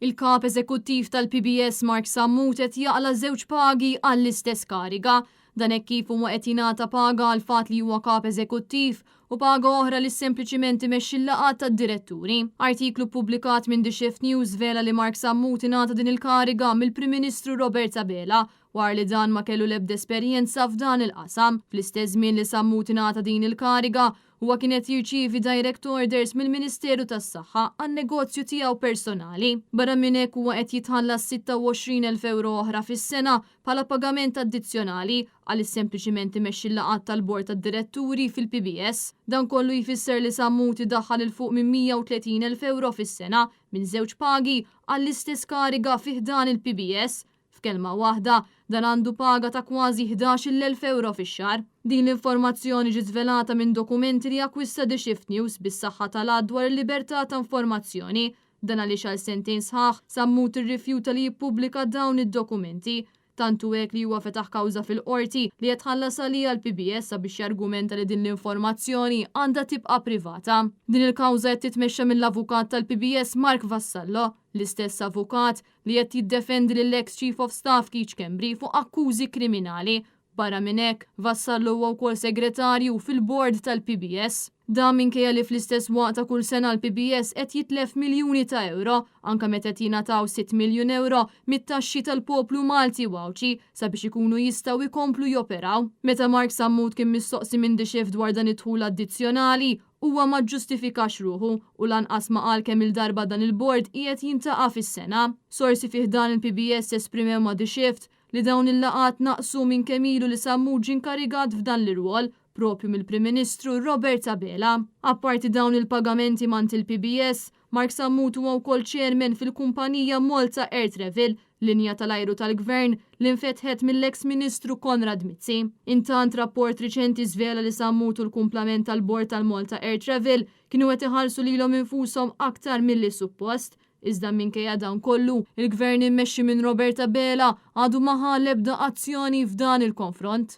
Il-Kap Eżekuttiv tal-PBS Mark Sammut qed jaqla' żewġ pagi għall-istess kariga. Dan hekk kif huwa qed jingħata paga għall-fatt li huwa Kap Eżekuttiv u paga oħra li sempliċiment imexxi l-laqgħat tad-diretturi. Artiklu ppubblikat minn The Shift News żvela li Mark Sammut ingħata din il-kariga mill-Prim Ministru Robert Abela wara li dan ma kellu l-ebda esperjenza f'dan il-qasam. Fl-istess żmien li Sammut ingħata din il-kariga, Huwa kien qed jirċievi direct orders mill-Ministeru tas-Saħħa għan-negozju tiegħu personali. Barra minn hekk huwa qed jitħallas 26,000 ewro oħra fis-sena bħala pagament addizzjonali għaliex sempliċiment imexxi l-laqgħat tal-Bord tad-Diretturi fil-PBS. Dan kollu jfisser li Sammut idaħħal 'il fuq minn 130,000 ewro fis-sena minn żewġ pagi għall-istess kariga fi ħdan il-PBS. F'kelma waħda, dan għandu paga ta' kważi 11,000 ewro fix-xahar. Din l-informazzjoni ġiet żvelata minn dokumenti li akkwista The Shift News bis-saħħa tal-Att dwar il-Libertà ta' Informazzjoni. Dan għaliex għal sentejn sħaħ, Sammut irrifjuta li jippubblika dawn id-dokumenti. Tant hu hekk li huwa fetaħ kawża fil-Qorti li qed tħallas għaliha l-PBS sabiex jargumenta li din l-informazzjoni għandha tibqa' privata. Din il-kawża qed titmexxa mill-avukat tal-PBS Mark Vassallo, l-istess avukat li qed jiddefendi lill-eks Chief of Staff Keith Schembri fuq akkużi kriminali. Barra minn hekk, Vassallo huwa wkoll segretarju fil-bord tal-PBS. Dan minkejja li fl-istess waqt ta' kull sena l-PBS qed jitlef miljuni ta' ewro, anke meta qed jingħataw sitt miljun ewro mit-taxxi tal-poplu Malti u Għawdxi sabiex ikunu jistgħu jkomplu joperaw. Meta Mark Sammut kien mistoqsi minn The Shift dwar dan id-dħul addizzjonali, Huwa ma ġġustifikax ruħu u lanqas ma qal kemm-il darba dan il-bord qiegħed jintaqa' fis-sena. Sorsi fi ħdan il-PBS esprimew ma' The Shift li dawn il-laqgħat naqsu minn kemm ilu li Sammut ġie inkarigat f'dan l-irwol, proprju mill-Prim Ministru Robert Abela. Apparti dawn il-pagamenti m'għand il-PBS, Mark Sammut huwa wkoll chairman fil-kumpanija Malta Air Travel, linja tal-ajru tal-Gvern li nfetħet mill-eks Ministru Konrad Mizzi. Intant, rapport riċenti żvela li Sammut u l-kumplament tal-bord tal-Malta Air Travel kienu qed iħallsu lilhom infushom aktar milli suppost. Iżda minkejja dan kollu, il-Gvern immexxi minn Robert Abela għadu ma ħa l-ebda azzjoni f'dan il-konfront.